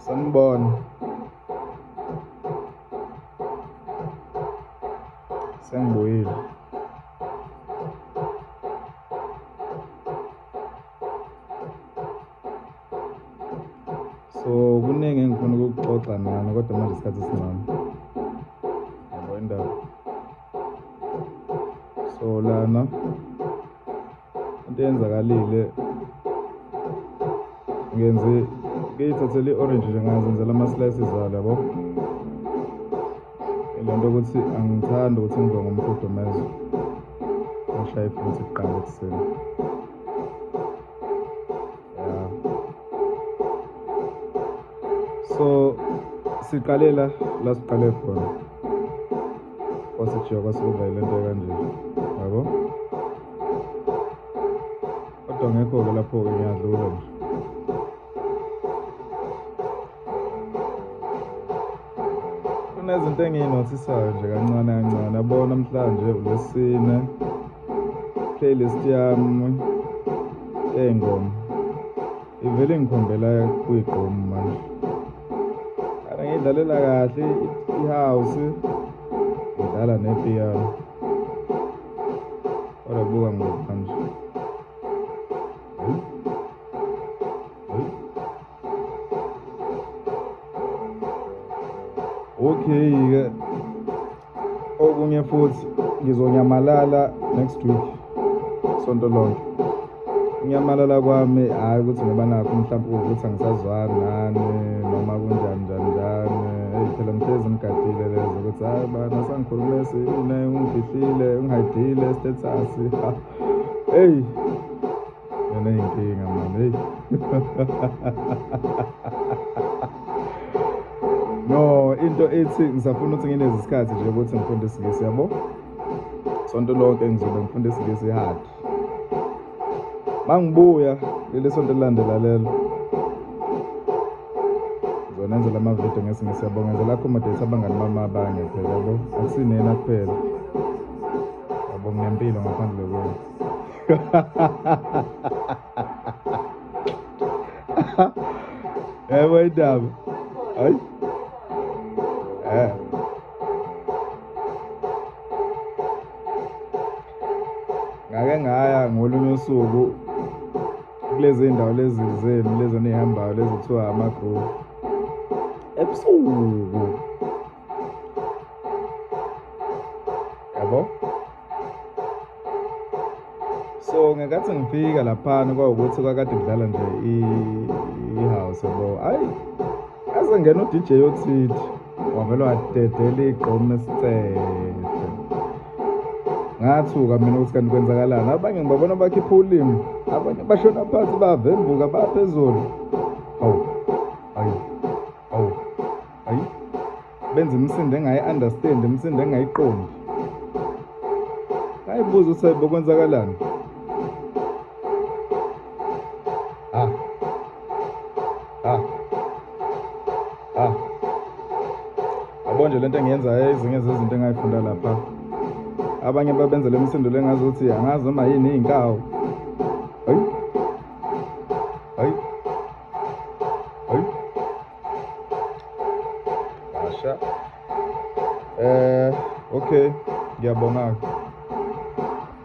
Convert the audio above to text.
Sanibona. Sengibuyile. So kuningi engifuna ukukuxoxa nani kodwa manje isikhathi sincane. Yabo indaba. So lana into eyenzakalile ngenze ngiyithathele i-orange nje ngazenzela ama-slices alo yabo. Le nto ukuthi angithandi ukuthi ngive ngomfudumezo ngishaye futhi kuqala ekuseni. Yeah. So siqalela la siqale khona. Kwasijika kwasukuba yile nto kanje. Yabo? Kodwa ngekho-ke lapho-ke ngiyadlula nje. Kunezinto engiyinothisayo nje kancane kancane. Yabo namhlanje uLwesine playlist yami yey'ngoma ivele ingikhombela kuyigqomu manje. Kana ngiyidlalela kahle i-house, ngidlala nepiyano. Kodwa buka ngoku manje. Okay-ke okunye futhi ngizonyamalala next week sonto lonke. Ukunyamalala kwami hhayi ukuthi ngoba nakho mhlawumbe kuwukuthi angisazwani nani noma kunjani njani njani. Eyi phela ngihlezi ngigadile lezo ukuthi hhayi bana sangikhulumesi une ungifihlile ungihayidile status. Eyi nginey'nkinga mani eyi. No, into ethi ngisafuna ukuthi nginezi isikhathi nje ukuthi ngifunde isiNgisi yabo. Sonto lonke ngizobe ngifunda isiNgisi hard. Mangibuya leli sonto elilandela lelo. Ngizonenzela amavidiyo ngesiNgisi yabo, ngenzela accommodate abangani bami abanye phela yabo. Akusinina kuphela. Yabo nginempilo ngaphandle kwenu. Yebo indaba. Hayi. Eh. Ngake ngaya ngolunye usuku kulezi ndawo lezi zenu lezi enihambayo lezi kuthiwa ama-groove ebusuku yabo. So ngenkathi ngifika laphana kwawukuthi kwakade kudlala nje i-house yabo. Hhayi, aze ngena u-D_J othithi wavele wadedela igqomu esicefe. Ngathuka mina ukuthi kanti kwenzakalani. Abanye ngibabona bakhipha ulimi, abanye bashona phansi bavembuka baphezulu. Hawu, hayi, hawu, hayi. Benza imisindo engayi-understand, imisindo engayiqondi. Ngayibuza ukuthi hayibo kwenzakalani. Ah. Ah. Ah. Yabo nje lento engiyenzayo ezinye zezinto engayifunda lapha. Abanye babenza le misindo le ngazuthi angazi noma yini iy'nkawu. Hayi. Hayi. Hayi. Basha. Okay, ngiyabonga.